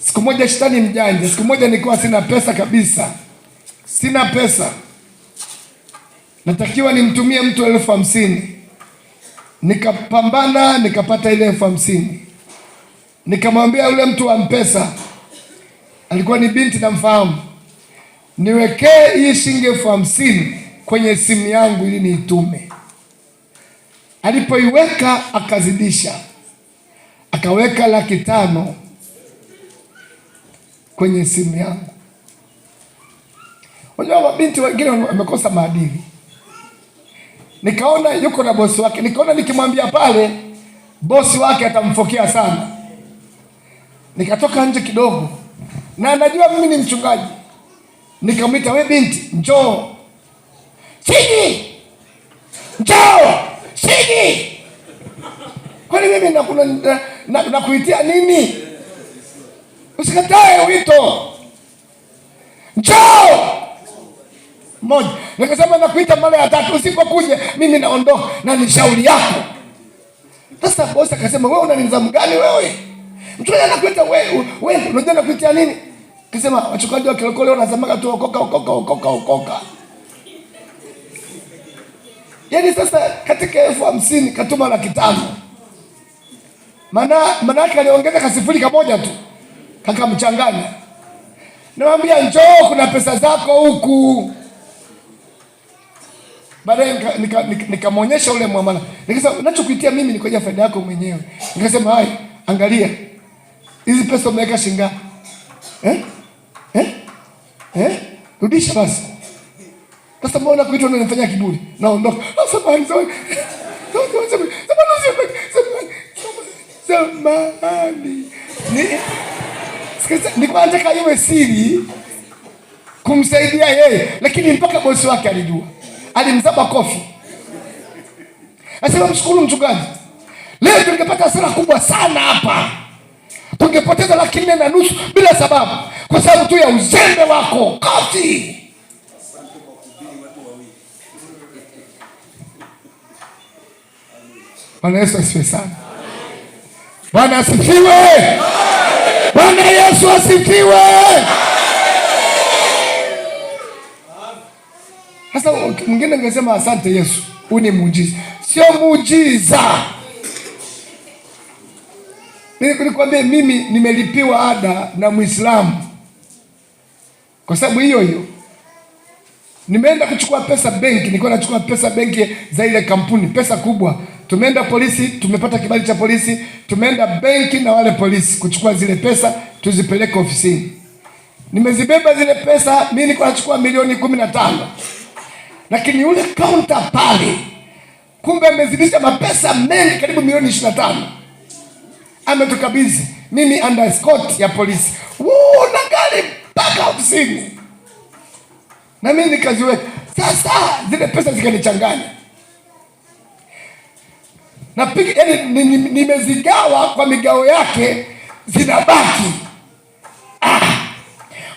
Siku moja shetani mjanja, siku moja nilikuwa sina pesa kabisa, sina pesa, natakiwa nimtumie mtu 50,000. Nikapambana nikapata ile 50,000, nikamwambia yule mtu wa Mpesa, alikuwa ni binti namfahamu, niwekee hii shilingi 50,000 kwenye simu yangu ili niitume. Alipoiweka akazidisha, akaweka 500,000 kwenye simu yangu. Unajua mabinti wengine wamekosa maadili. Nikaona yuko na bosi wake, nikaona nikimwambia pale bosi wake atamfokea sana. Nikatoka nje kidogo, na najua mimi ni mchungaji. Nikamwita, we binti, njoo. Siji. Njoo. Siji. Kwani mimi nakuitia nini? Usikatae wito. Njoo. Moja. Nikasema nakuita mara ya tatu, usipokuja mimi naondoka na ni shauri yako. Sasa bosi akasema, wewe una nidhamu gani wewe? Mchungaji anakuita wewe, wewe unajua nakuitia nini? Akasema wachungaji wa kilokole wanasemaga tu okoka, okoka, okoka, okoka. Yaani sasa katika 50,000 katuma 500,000. Maana yake aliongeza kasifuri kamoja tu. Kakamchanganya. Namwambia njoo, kuna pesa zako huku. Baadaye nikamwonyesha ule muamala. Nikasema ninachokuitia mimi ni kwa ajili ya faida yako mwenyewe. Nikasema hai, angalia. Hizi pesa umeweka shilingi ngapi? Rudisha basi. Sasa mbona kuitwa unanifanyia kiburi? Naondoka. Samahani, samahani. Samahani. Sikiliza, nilikuwa nataka iwe siri kumsaidia yeye, lakini mpaka bosi wake alijua. Alimzaba kofi. Asema mshukuru mchungaji. Leo tungepata hasara kubwa sana hapa. Tungepoteza 450,000 bila sababu, kwa sababu tu ya uzembe wako. Kofi. Bwana Yesu asifiwe sana. Bwana asifiwe. Bwana Yesu asifiwe. Sasa mwingine angesema asante Yesu, huu ni muujiza. Sio muujiza. Nilikwambia mimi nimelipiwa ada na Muislamu. Kwa sababu hiyo hiyo nimeenda kuchukua pesa benki, nilikuwa nachukua pesa benki za ile kampuni, pesa kubwa. Tumeenda polisi, tumepata kibali cha polisi, tumeenda benki na wale polisi kuchukua zile pesa tuzipeleke ofisini. Nimezibeba zile pesa, mimi nilikuwa nachukua milioni 15. Lakini yule counter pale kumbe amezidisha mapesa mengi karibu milioni 25. Ametukabidhi mimi under escort ya polisi. Woo, na gari mpaka ofisini. Na mimi nikaziweka. Sasa zile pesa zikanichanganya. Napiga, yani, nimezigawa kwa migao yake, zinabaki.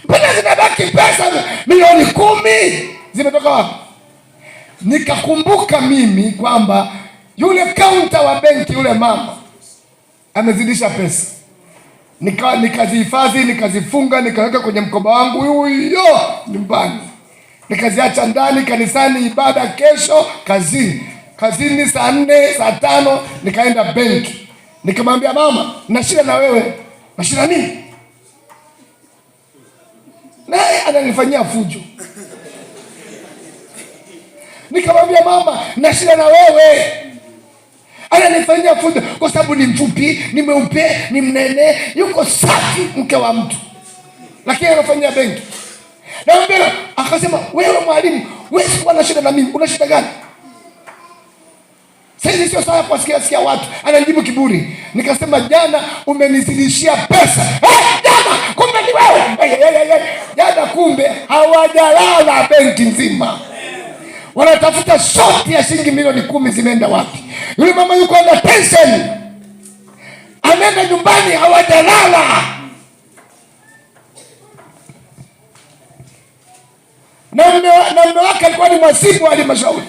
Mbona zinabaki pesa milioni 10? Zimetoka wapi? Nikakumbuka mimi kwamba yule counter wa benki, yule mama amezidisha pesa. Nikazihifadhi, nikazifunga, nikaweka kwenye mkoba wangu huyo nyumbani. Nikaziacha ndani kanisani, ibada kesho kazini. Kazini saa 4, saa 5 nikaenda benki. Nikamwambia mama, nina shida na wewe. Na shida nini? Naye ananifanyia fujo. Nikamwambia mama, nina shida na wewe. Ananifanyia fujo kwa sababu ni mfupi, ni mweupe, ni mnene, yuko safi mke wa mtu. Lakini anafanyia benki. Naambia, akasema wewe mwalimu, wewe si una shida na mimi, una shida gani? Sasa sio sawa kuwasikia sikia watu. Ananijibu kiburi. Nikasema jana umenizidishia pesa. Jana kumbe ni wewe. Jana kumbe hawajalala benki nzima. Wanatafuta shoti ya shilingi milioni 10 zimeenda wapi? Yule mama yuko under tension. Ameenda nyumbani hawajalala. Na mume wake alikuwa ni mwasibu wa halmashauri.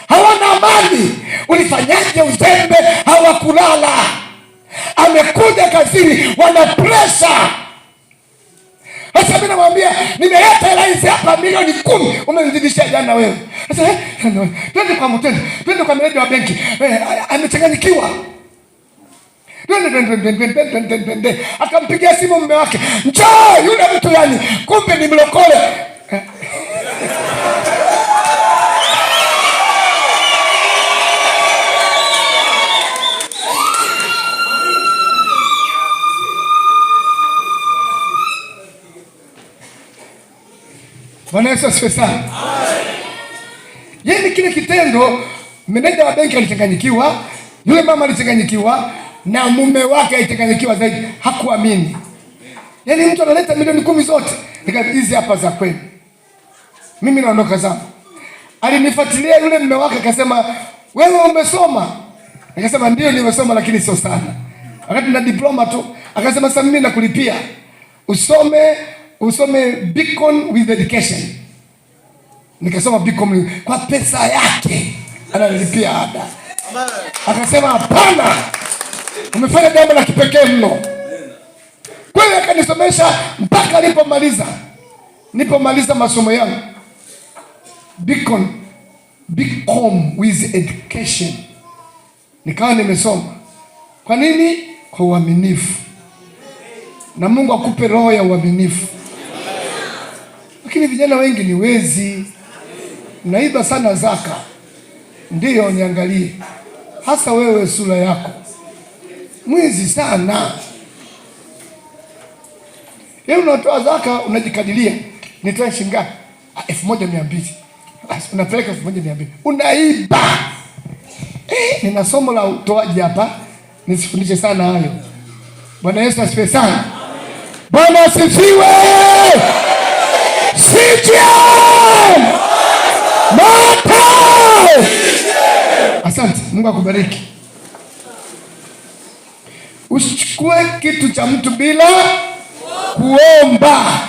Hawana amani. Ulifanyaje uzembe? Hawakulala. Amekuja kazini, wana pressure. Sasa mimi namwambia nimeleta hela hizi hapa milioni 10, umenizidishia jana wewe. Sasa twende kwa mtende, twende kwa meneja wa benki. Amechanganyikiwa. Twende, twende, twende, twende, twende, twende. Akampigia simu mume wake, njoo, yule mtu yani, kumbe ni mlokole. Bwana Yesu asifiwe sana. Yaani kile kitendo, meneja wa benki alichanganyikiwa, yule mama alichanganyikiwa, na mume wake alichanganyikiwa zaidi, hakuamini. Yaani mtu analeta milioni 10 zote, nikamwambia hizi hapa za kwenu, mimi naondoka zangu. Alinifuatilia yule mume wake akasema, wewe umesoma? Nikasema ndio nimesoma, lakini sio sana, wakati na diploma tu. Akasema sasa mimi nakulipia usome, usome BCom with education. Nikasoma BCom kwa pesa yake, ananilipia ada. Akasema hapana, umefanya jambo la kipekee mno. Kweli akanisomesha mpaka nilipomaliza. Nilipomaliza masomo yangu BCom with education, nikawa nimesoma. Kwa nini? Kwa uaminifu. Na Mungu akupe roho ya uaminifu. Lakini vijana wengi ni wezi, naiba sana zaka. Ndiyo, niangalie hasa wewe, sura yako mwizi sana. Yeye unatoa zaka unajikadiria, nitoe shilingi ngapi? 1200. Basi unapeleka 1200, unaiba. Nina somo la utoaji hapa, nisifundishe sana hayo. Bwana Yesu asifiwe sana. Bwana asifiwe. CCM moto! Asante, Mungu akubariki. Usichukue kitu cha mtu bila kuomba,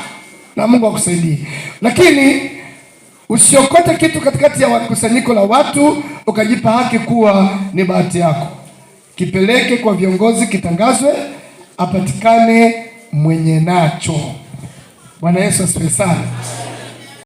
na Mungu akusaidie. Lakini usiokote kitu katikati ya kusanyiko la watu ukajipa haki kuwa ni bahati yako. Kipeleke kwa viongozi, kitangazwe, apatikane mwenye nacho. Bwana Yesu asifiwe sana.